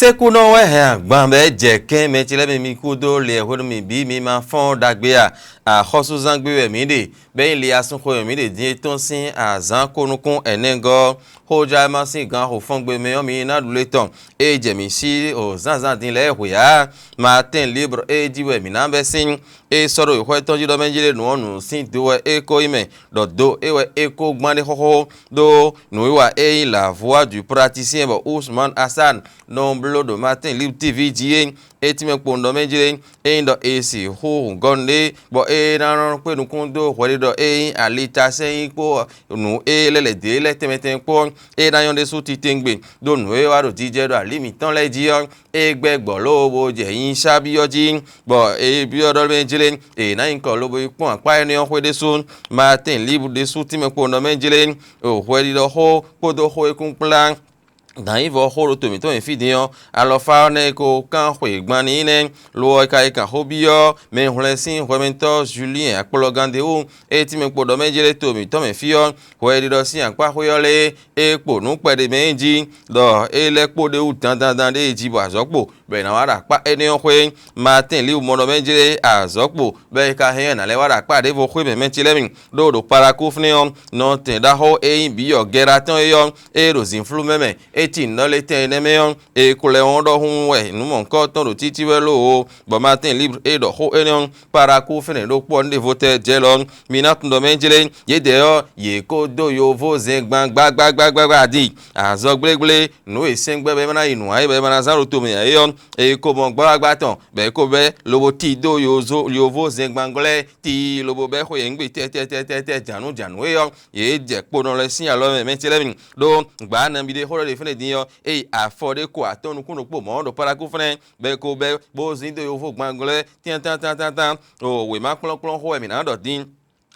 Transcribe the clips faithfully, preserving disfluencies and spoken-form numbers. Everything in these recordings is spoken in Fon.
Tékúnɔ wɛ hɛn agban bɔ é jɛ kɛ́n mɛ ce lɛ́ɛ mɛ mi kúdó le hwenu mi bǐ mi ma fɔ́n ɖagbe a? Axɔ́súzán gbé wɛ mǐ ɖe, bɔ é nyí le asúnxwe wɛ mǐ ɖe din é tɔ́n sín azǎn ko nukún ɛnɛgɔ́. Xójlá e ma sín gan xo fɔ́n gbe mɛ ɔ́ mi ná ɖu le tɔn. É jɛ mǐ sí o zǎnzǎn din lɛ́ɛ hwe ǎ. Matin Libre é jí wɛ mǐ ná bɛ́ sín. É sɔ́ ɖo xwɛ tɔn jí ɖɔ mɛ jí ɖe nǔ ɔ́ nǔ sín do wɛ é ko nyí mɛ, ɖɔ do é wɛ é ko gbán ɖe xóxó. Ɖó nǔwiwa e nyí La Voix du Praticien bɔ Ousmane Hassan nɔ bló ɖo Matin Libre T V jí é, é tínmɛ kpowun ɖɔ mɛ jlé, é nyí ɖɔ è sixú hun gɔ́ nǔɖé, bɔ é ná nɔ kpé nukún dó hwɛɖiɖɔ e nyí alitasɛ́n nyí kpó nǔ e lɛ́ lɛ̌ dě lɛ́ɛ tɛnmɛ tɛnmɛ kpó, é ná nyɔ́ ɖésú titewungbe, ɖó nǔ e wá ɖo jijɛ ɖo alǐ mǐtɔn lɛ́ɛ jí ɔ́, é gbɛ́ gbɔ̌ lóbo jɛ nyinyísá byɔ́ jí, bɔ é byɔ́ ɖɔ mɛ jlé, è nǎ nyi kɔ lobo yi kpɔ́n akpá énɛ́ ɔ́ xwé ɖésú. Matin Libre ɖésú tínmɛ kpowun ɖɔ mɛ jlé, o hwɛɖiɖɔ xó kpódó xó e kún kplá. Dǎn yí vɔ xó ɖo to mǐtɔn nyi fí din ɔ́, alɔfá ɔ́ nɛ́ e ko kán xwe gban n'i nɛ́, lo ɔ́, è ka yi kan xó byɔ́ mɛ hwlɛ́n sín hwɛmɛtɔ́ Julien akplɔgán ɖé wú, é tínmɛ kpo ɖɔ mɛ jlé to mǐtɔn mɛ fí ɔ́, hwɛɖiɖɔ sín akpáxwé ɔ́ lɛ́ɛ é kpo nǔ kpɛɖé mɛ é jí, ɖɔ é lɛ́ kpo ɖ'é wú dandandan ɖé e jí bɔ azɔ̌ kpo, bɔ è nǎ wá ɖo akpá énɛ́ ɔ́ xwé. Matin Libre mɔ ɖɔ mɛ jlé azɔ̌ kpo, bɔ è ka hɛn ɔ́ è nǎ lɛ́ wá ɖo akpá ɖěvo xwé mɛ mɛ ce lɛ́ɛ mi, ɖó ɖo Palakú fínɛ́ ɔ́, nɔtɛn ɖaxó e nyí bǐ ɔ́ Gɛ́ra tɔn é ɔ́, ée ɖo zǐnflú mɛ mɛ, é cí nǔ lɛ́ɛ tɛn énɛ́ mɛ ɔ́, è ko lɛ́ wɔn ɖɔhun wɛ nǔ mɔ̌hunkɔtɔn ɖo títí wɛ lóo, bɔ Matin Libre e ɖɔ xó énɛ́ ɔ́, Palakú fɛ́nɛ ɖokpó ɔ́, nú ɖěvo tɛ́ jɛ lɔ. Mi ná tunwun ɖɔ mɛ jlé, yědɛɛ ɔ́, yě ko dó yovózɛngban gbágbágbágbá di. Azɔ̌ gblégblé, nǔ e sɛ́ngbɛ́ bɔ é ma ná yi nǔ ǎ é bɔ é ma ná zán ɖo tomɛ ǎ é ɔ́, è ko mɔ gbágbágbá tɔn, bɔ é ko bɛ́ lobo tí dó yovózɛngban glɔ́ ɛ tii lobo bɛ́ xwe yěnugbe tɛ́tɛ́tɛ́tɛ́ jǎnǔjǎnǔ é ɔ́, yě jɛ kponɔ lɛ́ɛ sín alɔ mɛ mɛ ce lɛ́ɛ mi. Ɖó gbǎ nabí ɖé xó ɖɔ ɖe fínɛ́ din ɔ́, ée afɔ ɖé ko atɔ́ nukún ɖokpó mɔ̌ ɖo Palakú fínɛ́, bɔ é ko bɛ́ bó zín dó yovógban glɔ́ ɛ tyántyántyántyán. O wěma kplɔ́nkplɔ́n xó wɛ mǐ ná ɖɔ din.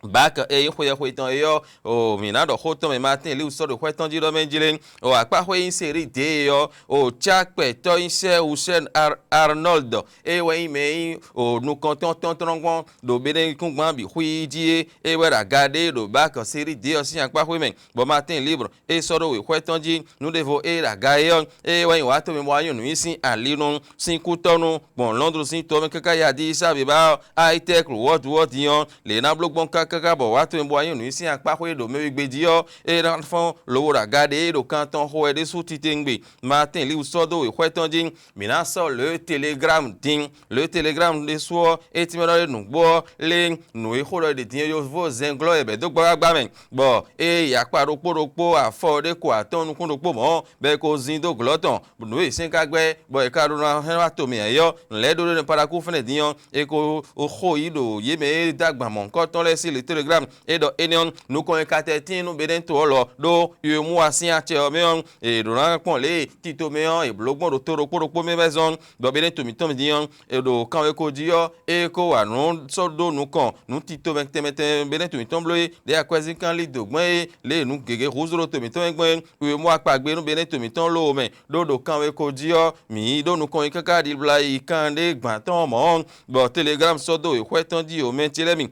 Bákɛ e nyí xweyɛxwe tɔn é ɔ́, o mǐ ná ɖɔ xó tɔn mɛ Matin Libre sɔ́ ɖo xwɛ tɔn jí ɖɔ mɛ jlé. O akpáxwé e nyí Seríde é ɔ́, o cákpɛtɔ́ nyí sɛ́ Husɛ́n Arnɔ́ld, é wɛ nyí mɛ e nyí o nukɔntɔn tɔ́ntɔ́n gbɔn ɖo Benɛ́kúngban bǐ xwíí jí é, é wɛ ɖo aga ɖé ɖo Bákɛ Seríde ɔ́ sín akpáxwé mɛ, bɔ Matin Libre é sɔ́ ɖó wěxwɛ́ tɔn jí. Nú ɖěvo é ɖo aga é ɔ́, é wɛ nyí wǎ tɔn mɛ bɔ wá nyɔ́ nǔ nyi sín ali nú sín kútɔ́nú gbɔn Lɔndlu sín to ɔ́ mɛ káká yi Adisabeba ɔ́, Ayitɛ́klu wɔ̌duwɔ́di ɔ́, lě e é ná bló gbɔn káká bɔ wǎ tɔn mɛ bɔ wá nyɔ́ nǔ nyi sín akpáxwé ɖo mɛ we gbe jí ɔ́, é ná fɔ́n lobo ɖo aga ɖé e ɖo kan tɔn xo wɛ ɖésú titewungbe. Matin Libre sɔ́ dó wěxwɛ́ tɔn jí. Mǐ ná sɔ́ lě e Teleglámu din. Lě e Teleglámu ɖésú ɔ́, é tínmɛ ɖɔ ɖé nǔgbó ɔ́, lé nǔ e xó ɖɔ è ɖe din é yovó zɛnglɔ́ è bɛ̌ dó gbágbágbá mɛ, bɔ é yi akpa ɖokpó ɖokpó afɔ ɖé ko atɔ́ɔ́n nukún ɖokpó mɔ̌, bɔ è ko zin dó glɔ́ tɔn, nǔ e sɛ́n ka gbɛ́, bɔ è ka ɖó ná hɛn wá to mɛ ǎ é ɔ́, nǔ lɛ́ɛ ɖó ɖó nɛ́ Palakú fɛ́nɛ din ɔ́, è ko xo yi ɖo yě mɛ e dó agban mɔ̌hunkɔtɔn lɛ́ɛ sín lětóɖéglám. É ɖɔ énɛ́ ɔ́, nukɔn e ka tɛ́ tíin nú Benɛ́to ɔ́ lɔ, ɖó Yowemúwa sín acɛ ɔ́ mɛ ɔ́, è ɖǒ ná kpɔ́n lě e tito mɛ ɔ́ è blǒ gbɔn ɖo to ɖokpó ɖokpó mɛ wɛ zɔ́n, bɔ Benɛ́to mǐtɔn din ɔ́, è ɖo kanwekó jí ɔ́, é ko wa nǔ sɔ́ ɖó nukɔn nǔ tito mɛ tɛnmɛ tɛnmɛ Benɛ́to mǐtɔn bló é, ɖě akwɛ́zínkán lí dǒ gbɔn é, lě e nǔ gěgé húzú ɖo to mǐtɔn mɛ gbɔn é, Yowemúwa kpa gbe nú Benɛ́to mǐtɔn lóo mɛ, ɖó ɖo kanwekó jí ɔ́, mǐ yi ɖó nukɔn yi káká ɖibla yi kanɖé gban tɔn mɔ̌, bɔ Teleglámu sɔ́ dó wěxwɛ́ tɔn jí o mɛ ce lɛ́ɛ mi.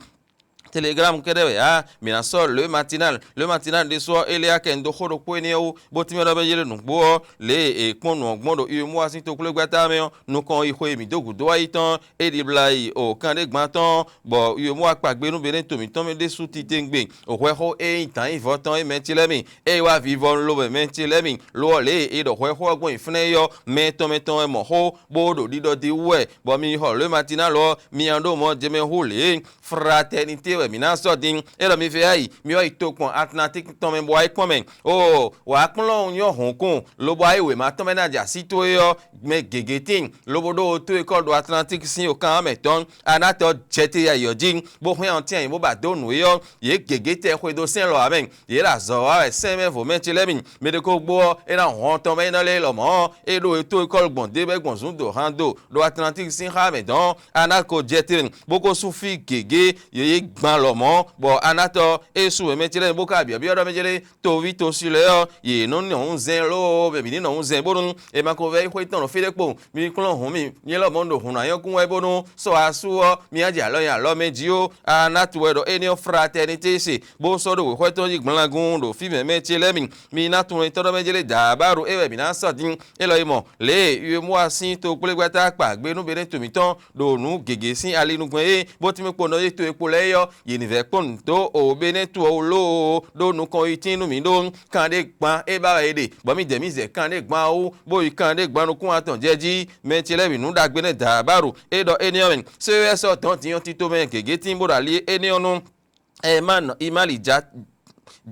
Teleglámu kɛ́ɖɛ́ wɛ ǎ, mǐ ná sɔ́ Le Matinal. Le Matinal ɖésú ɔ́, é lɛ́ akɛ un dó xó ɖokpó énɛ́ wú, bó tínmɛ ɖɔ bɔ é lé nǔgbó ɔ́, lě e è kpɔ́n nǔ ɔ́ gbɔn ɖo Yowemúwa sín tokplɔ́ngbɛ́ta mɛ ɔ́, nukɔn yi xwe mǐ dó gǔdo wá yi tɔn, é ɖibla yi o kanɖé gban tɔn, bɔ Yowemúwa kpa gbe nú Benɛ́to mǐtɔn mɛ ɖésú titewungbe. Hwɛxó e nyí dǎnyívɔ tɔn é mɛ ce lɛ́ɛ mi, ée wá vivɔ lobɛ mɛ ce lɛ́ɛ mi, lo ɔ́ lě e è ɖɔ hwɛxó ɔ́ gbɔn nyi fínɛ́ é ɔ́, mɛ tɔn mɛ tɔn wɛ mɔ xó, bó ɖo ɖiɖɔ di wú wɛ, bɔ mi xɔ Le Matinal ɔ́, mi nya ɖó mɔ jɛ mɛ hú lě e Fraternité wɛ mǐ ná sɔ́ din. É ɖɔ mi vɛ yi, mi wá yi tokpɔn Atlantique tɔn mɛ bó wá yi kpɔ́n mɛ. Oo, wǎ kplɔ́n nyɔ́ hǔnkún, lobo wá yi wěma tɔn mɛ ná jɛ así towe ɔ́, mɛ gěgé tíin, lobo ɖó towe kɔ ɖo Atlantique sín okan ɔ́ mɛ tɔn. Anatɔ jɛ te yi ayǐ ɔ́ jí, bó hwɛ́n ɔ́ tɛ́n ayǐ bó ba dó nǔ é ɔ́, yě gěgé tɛ xwedó sɛ́n lɔ ǎ mɛ. Yě ɖo azɔ̌ wa wɛ sɛ́n mɛ vo mɛ ce lɛ́ɛ mi. Mɛ ɖé ko gbó ɔ́, é ná hɔn tɔn mɛ é nɔ lé lɔ mɔ̌ ɔ́, é ɖó e tó é kɔ́ gbɔn dé bɔ é gbɔn zǔn do han do ɖo Atlantique sín xá mɛ dɔn. Anatɔ jɛ te, bó ko sú fí gěgé, yě yi gban alɔ mɔ̌, bɔ anátɔ é sú mɛ mɛ ce lɛ́ɛ bó ka byɔ̌byɔ́ ɖɔ mɛ ce lɛ́ɛ toví tosi lɛ́ɛ ɔ́, yě nɔ nɔ hun zɛn lóó mɛ bǐ ní nɔ hun zɛn bónú è ma ko vɛ́ yi xwé tɔn ɖo fí ɖé kpo. Mi kplɔ́n hǔn mi, nyɛ lɔmɔ̌ ɖo hǔn ná nyɔ́ kún wɛ bónú sɔ́ asú ɔ́, mi ná jɛ alɔ nyi alɔ mɛ jí ó. A ná tunwun wɛ ɖɔ énɛ́ ɔ́, fraternité se bó sɔ́ ɖo wěxwɛ́ tɔn jí gblangun ɖo fí mɛ̌ mɛ ce lɛ́ɛ mi. Mi ná tunwun etɔ́ ɖɔ mɛ jlé dǎbáɖo é wɛ mǐ ná sɔ́ din. Élɔ́ yi mɔ lě e UEMOA sín tokplégbɛ́ta kpa gbe nú Benɛ́to mǐtɔn ɖo nǔ gěgé sín ali nukɔn é, bó tínmɛ kpo nɔ yí to e kpo lɛ́ɛ é ɔ́, yě ní vɛ́ kpɔ́n nǔ dó o Benɛ́to ɔ́ wú lóoo ɖó nukɔn yi tín nú mǐ ɖó kanɖé gban é ba wɛ è ɖe, bɔ mǐdɛɛ mǐ zɛ kanɖé gban ɔ́ wú, bó yi kanɖé gban nukún atɔn jɛ jí. Mɛ ce lɛ́ɛ bǐ nú ɖagbe nɛ́ dǎbáɖo é ɖɔ énɛ́ ɔ́ mɛ. Sɛ́ wɛ sɔ́ dɔ̌n din ɔ́ tito mɛ gěgé tín bó ɖo ali énɛ́ ɔ́ nú. Ɛ má nɔ imali ja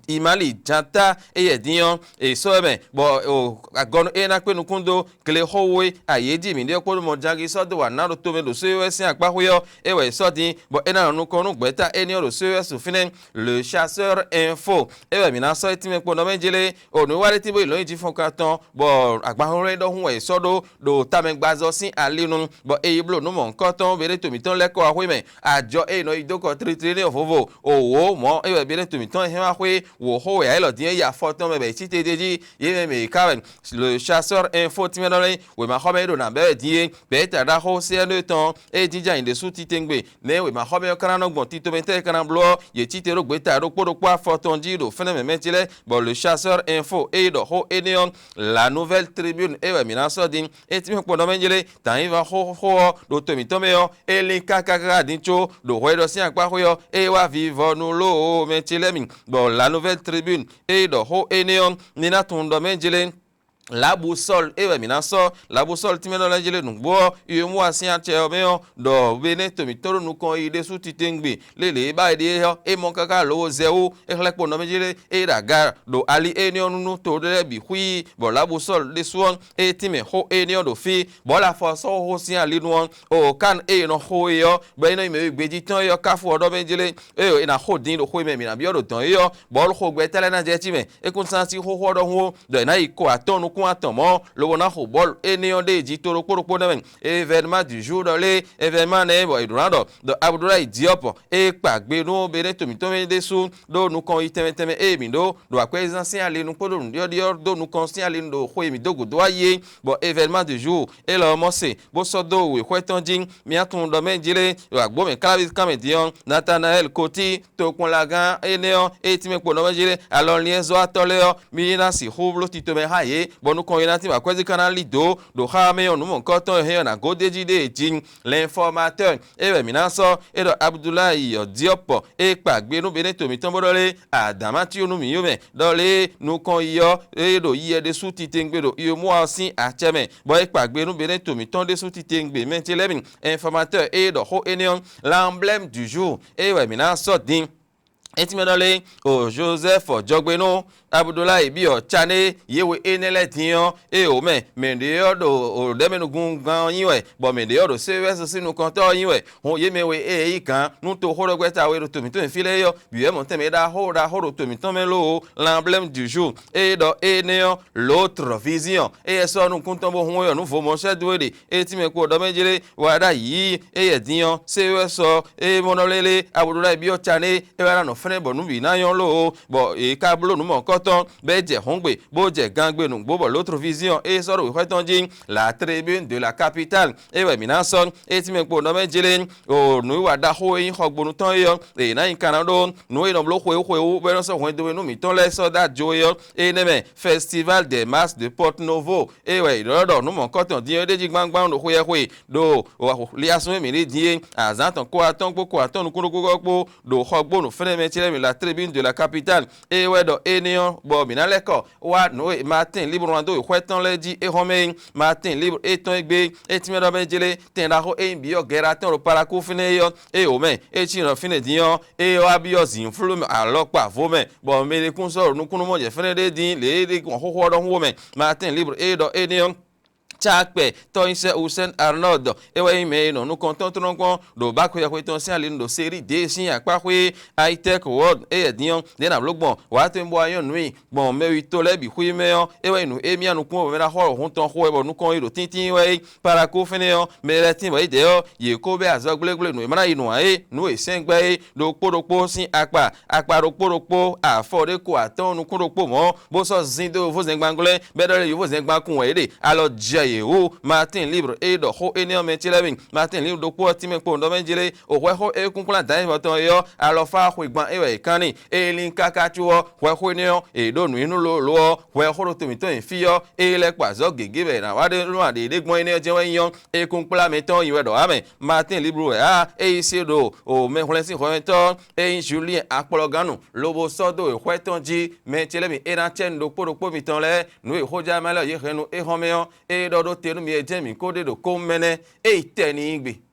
imali janta éyɛ din ɔ́, è sɔ́ ɛ mɛ, bɔ o agɔnu é ná kpé nukún dó glexɔ́ we ayějí mǐɖée kpódó mɔjangí sɔ́ dó wǎ ná ɖo tomɛ ɖo sóyɔ́wɛ́ sín akpáxwé ɔ́, é wɛ è sɔ́ din, bɔ é ná nɔ nukɔn nú gbɛ̌ta énɛ́ ɔ́ ɖo sóyɔ́wɛ́ su fínɛ́. Le Chasseur Info é wɛ mǐ ná sɔ́ é tínmɛ kpo nɔ mɛ jlé. O nǔwiwa ɖé tín bó yi lɔ̌nyijǐ fɔnkan tɔn, bɔ agbanhwlɛ́n ɖɔhun wɛ è sɔ́ ɖó ɖo tamɛgbazɔ sín ali nu, bɔ è yi bló nǔ mɔ̌hunkɔtɔn Benɛ́to mǐtɔn lɛ́ kɔ wá xwé mɛ. Ajɔ e è nɔ yi dó kɔ tlítlí n'i ɔ́ vovo. Òwǒ mɔ̌ é wɛ Benɛ́to mǐtɔn e hɛn wá xwé wǒxo wɛ ǎ élɔ́ din é yi afɔ tɔn mɛ bɔ è cí te d'é jí. Yě mɛ mɛ yě ká wɛ. Le Chasseur Info tínmɛ ɖɔ lɛ́ɛ wěmaxɔmɛ e ɖo nǎ bɛ́ wɛ din é, gbɛ̌ta ɖaxó C N E tɔn e jínjɔ́n ayǐ ɖésú titewungbe nɛ́ wěmaxɔmɛ ɔ́ ka ná nɔ gbɔn titewungbe tɛ́ e ka ná bló ɔ́, yě cí te ɖó gběta ɖokpó ɖokpó afɔ tɔn jí ɖo fɛ́nɛ́ mɛ mɛ ce lɛ́ɛ, bɔ Le Chasseur Info e yi ɖɔ xó énɛ́ ɔ́, La Nouvelle Tribune é wɛ mǐ ná sɔ́ din. É tínmɛ kpɔ́n ɖɔ mɛ jlé, tǎnyíva xóxó ɔ́ ɖo to mǐtɔn mɛ ɔ́, é lín káká káká din có ɖo hwɛɖɔ sín akpáxwé ɔ́, é wá vivɔ nú lóo mɛ ce lɛ́ɛ mi, bɔ La Nouvelle Tribune é ɖɔ xó énɛ́ ɔ́, ní ná tunwun ɖɔ mɛ jlé. Labusɔ́l é wɛ mǐ ná sɔ́, Labusɔ́l tínmɛ ɖɔ lɛ́ɛ jlé nǔgbó ɔ́, UEMOA sín acɛ ɔ́ mɛ ɔ́, ɖɔ Benɛ́to mǐtɔn ɖo nukɔn yi ɖésú titewungbe lélě e ba è ɖe ɔ́, é mɔ káká lowo zɛ wú, é xlɛ́ kpo nɔ mɛ jlé, é ɖo aga ɖo ali énɛ́ ɔ́ nu nú to lɛ́ɛ bǐ xwíí, bɔ Labusɔ́l ɖésú ɔ́, é tínmɛ xó énɛ́ ɔ́ ɖo fí, bɔ é lɛ́ afɔ sɔ́ xóxó sín ali nu ɔ́, o kan e è nɔ xo é ɔ́, bɔ é nɔ nyi mɛ e gbejí tɔn é ɔ́ káfú ɔ́ ɖɔ mɛ jlé, ée è nǎ xo din ɖo xwe mɛ mǐ ná byɔ́ ɖo dɔ̌n é ɔ́, bɔ xo gbɛ́ta lɛ́ɛ ná jɛ cí mɛ. É kún sán sín xóxó ɔ́ ɖɔhun ó, ɖɔ è nǎ yi ko atɔ́ɔ́n nukún atɔn mɔ̌, lobo ná xo bɔ́lu énɛ́ ɔ́ ɖ'é jí to ɖokpó ɖokpó nɛ́ mɛ. Événement du jour ɖɔ lé, événement nɛ́ bɔ è ɖǒ ná ɖɔ, ɖɔ Abdoulaye Diop é kpa gbe nú Benɛ́to mǐtɔn mɛ ɖésú ɖó nukɔn yi tɛnmɛ tɛnmɛ e mǐ ɖó ɖo akwɛ́zán sín ali nu kpódó nǔɖyɔ́ɖyɔ́ dó nukɔn sín ali nu ɖo xwe e mǐ dó gǔdo wá yi é, bɔ événement du jour élɔ́ ɔ́ mɔ se bó sɔ́ dó wěxwɛ́ tɔn jí. Mía tunwun ɖɔ mɛ jlé ɖo agbǒ mɛ káláví kanmɛ din ɔ́, Natanaɛl Kotí, tokpɔnlagán énɛ́ ɔ́, e tínmɛ kpo nɔ mɛ jlé alɔliɛ́nzɔ́watɔ́ lɛ́ɛ ɔ́, mí ná sixú bló tito mɛ xá yě, bɔ nukɔn e ná tín bɔ akwɛ́zí ka ná lí dǒ ɖo xá mɛ ɔ́, nǔ mɔ̌hunkɔtɔn e hɛn ɔ́ ná gó d'é jí ɖée jí. L'informateur é wɛ mǐ ná sɔ́ é ɖɔ Abdoulaye Diop é kpa gbe nú Benɛ́to mǐtɔn bó ɖɔ lé, adǎn má cyó nú mǐ yó mɛ, ɖɔ lé nukɔn yi ɔ́ é ɖo yi wɛ ɖésú titewungbe ɖo UEMOA ɔ́ sín acɛ mɛ, bɔ é kpa gbe nú Benɛ́to mǐtɔn ɖésú titewungbe mɛ ce lɛ́ɛ mi. Informateur é ɖɔ xó énɛ́ ɔ́, l'emblème du jour é wɛ mǐ ná sɔ́ din. É tínmɛ ɖɔ lé, o Joseph jɔgbenú Abudulayi byɔ́ Cané yě we énɛ́ lɛ́ɛ din ɔ́, é wǒ mɛ, mɛ ɖě ɔ́ ɖo ɖɛ̌mɛnúgúngán ɔ́ nyi wɛ, bɔ mɛ ɖě ɔ́ ɖo séwɛ́sú sín nukɔntɔ́ ɔ́ nyi wɛ. Hun yě mɛ we ée yí gǎn nú toxóɖɔgbɛ́ta we ɖo to mǐtɔn fí lɛ́ɛ é ɔ́, bǐ wɛ mɔ tɛnmɛ ɖaxó ɖaxó ɖo to mǐtɔn mɛ lóó. L'emblème du jour, ée ɖɔ énɛ́ ɔ́, l'autre vision, éyɛ́ sɔ́ nukún tɔn bó hun wɛ nǔ vo mɔ̌ sɛ́ dó é ɖe. É tínmɛ kpo ɖɔ mɛ jlé wá ɖ'ayǐ, éyɛ́ din ɔ́, sé wɛ sɔ́ é mɔ nɔ lélé, abodó ɖ'ayǐ byɔ́ Cané, é wá ná nɔ fɛ́nɛ́ bɔ nǔ bǐ ná nyɔ́ lóó, bɔ è ka bló nǔ mɔ̌hunkɔtɔn, bɔ é jɛ hɔ̌ngbe, bó jɛ gangbe nǔgbó, bɔ l'autre vision, é sɔ́ ɖo wěxwɛ́ tɔn jí, la tribune de la capitale, é wɛ mǐ ná sɔ́. É tínmɛ kpo nɔ mɛ jlé, o nǔwiwa ɖaxó e nyí xɔgbónu tɔn é ɔ́, è nǎ nyi kanna ɖó nǔ e nɔ bló xwewú xwewú bɔ é nɔ sɔ́ hwɛndo e nú mǐtɔn lɛ́ɛ sɔ́ dó ajo é ɔ́, énɛ́ mɛ, Festival des Masses de Porto Novo, é wɛ è ɖɔ ɖɔ nǔ mɔ̌hunkɔtɔn din ɔ́ é ɖ'é jí gbangban ɖo xwe ɛ xwe, ɖo liasún e mǐ ɖe din é, azǎn tɔn kó atɔ́n kpó kó atɔ́n nukúnnú kpó ɖo xɔgbónu fɛ́nɛ mɛ ce lɛ́ɛ mi la tribune de la capitale, é wɛ ɖɔ énɛ́ ɔ́, bɔ mǐ ná lɛ́ kɔ wá nǔ e Martin Libre wlán dó wěxwɛ́ tɔn lɛ́ɛ jí é hɔn mɛ é. Martin Libre é tɔn é gbé, é tínmɛ ɖɔ mɛ jlé tɛn ɖaxó e nyí bǐ ɔ́ Gɛ́ratɔn ɖo Palakú fínɛ́ é ɔ́, é wǒ mɛ, é cí nɔ fínɛ́ din ɔ́, é wá byɔ́ zǐnflú alɔkpa vo mɛ, bɔ mɛ ɖé kún sɔ́ ɖo nukúnnú mɔ jɛ fínɛ́ ɖé dín lě e é ɖe gbɔn xóxó ɔ́ ɖɔhun wó mɛ. Martin Libre é ɖɔ énɛ́ ɔ́, Cakpɛ tɔ́nyisɛ Hussein Arnold, é wɛ nyí mɛ e nɔ nukɔntɔn tɔn kpɔn ɖo bákwe yɛhwe tɔn sín ali nu ɖo Serie D sín akpáxwé Hightech World. Éyɛ́ din ɔ́, ɖě ná bló gbɔn wǎ tɔn bó wá nyɔ́ nǔ i gbɔn mɛwítɔ́ lɛ́ɛ bǐ xwé mɛ ɔ́, é wɛ nyí nǔ émí anukún ɔ́ mɛ ná xɔ ɖo hun tɔn xo wɛ bɔ nukɔn yi ɖo tíntín wɛ é. Paraku fínɛ́ ɔ́, mɛ lɛ́ɛ tín bɔ é dɛ̌ ɔ́, yě kó bɛ́ azɔ̌ gblégblé nǔ e ma ná yi nǔ ǎ é, nǔ e sɛ́n gbɛ́ é, ɖokpó ɖokpó sín akpa, akpa ɖokpó ɖokpó, afɔ ɖé ko atɔ́ɔ́n nukún ɖokpó mɔ̌, bó sɔ́ zín dó yovózɛngbanglɔ́, bɔ é ɖɔ lé yovózɛngban kun wɛ yě ɖe. Alɔ jɛ yě wú. Martin Libre e ɖɔ xó énɛ́ ɔ́ mɛ ce lɛ́ɛ mi. Martin Libre ɖokpó ɔ́ tínmɛ kpowun ɖɔ mɛ jlé, o hwɛ xó e kúnkplán Danyɛ́li tɔn é ɔ́, alɔfá xwegban é wɛ è kán n'i. Ée lín káká có ɔ́, hwɛ xó énɛ́ ɔ́, è ɖǒ nǔ nyi nú lǒlǒ ɔ́, hwɛ xó ɖo to mǐtɔn nyi fí ɔ́, ée lɛ́ kpo azɔ̌ gěgé bɛ è nǎ wá ɖe nú aɖě ɖé gbɔn énɛ́ ɔ́ jɛ́n wɛ nyí ɔ́, é kúnkplá mɛtɔn nyi wɛ ɖɔ ǎ mɛ. Martin Libre wɛ ǎ, é yi se ɖo o mɛhwlɛ́n sín hwɛmɛtɔ́ ɔ́, é nyí Julien Akplɔgánu, lobo sɔ́ dó wěxwɛ́ tɔn jí. Mɛ ce lɛ́ɛ mi é ná cɛ nǔ ɖokpó ɖokpó mitɔn lɛ́ɛ, nǔ e xójánɔmɛ lɛ́ɛ yě hɛn nú é hɔn mɛ ɔ́, é ɖɔ ɖó te nú mi e jɛ́n mǐ ko ɖe ɖo kɔ́n mɛ nɛ́, é yi tɛ n'i yí gbe.